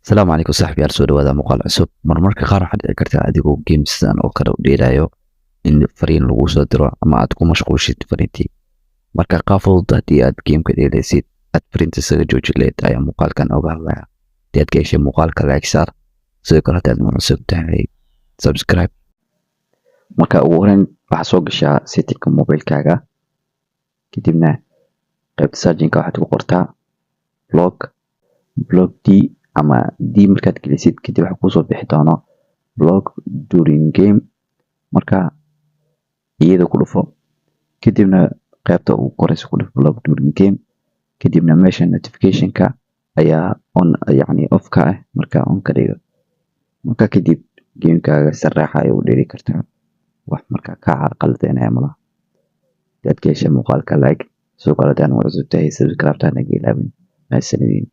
Asalaamu calaykum saaxiibyaal, soo dhawaada muuqaal cusub. Marmarka qaar waxaa dhici karta adigoo game sidan oo kale u dheelayo in fariin lagu soo diro ama aad ku mashquulshid fariintii. Marka qaab fudud haddii aad gameka dheelaysid aad fariinta isaga jooji leed ayaa muuqaalkan oga hadlaya. Haddii aad ka heshay muuqaalka, like saar. Sidoo kale hadii aad cusub tahay, subscribe. Marka ugu horeyn waxaa soo gashaa settingka mobilkaaga, kadibna qaybta searchingka waxaad ku qortaa block, block D ama D. Markaad gelisid kadib waxaa kusoo bixi doono "block during game". Marka iyada ku dhufo, kadibna qaybta ugu koreysa ku dhufo, "block during game". Kadibna meesha notificationka ayaa on, yacni off ka ah, marka on ka dhigo. Marka kadib gamekaaga si raaxa ayay u dheeli kartaa, wax markaa kaa carqaladeynaya malaha. Hadii aad ka heshay muuqaalka, like. Sidoo kale hadii aad nagu cusub tahay, subscribe-ta naga ilaawin. Mahadsanidin.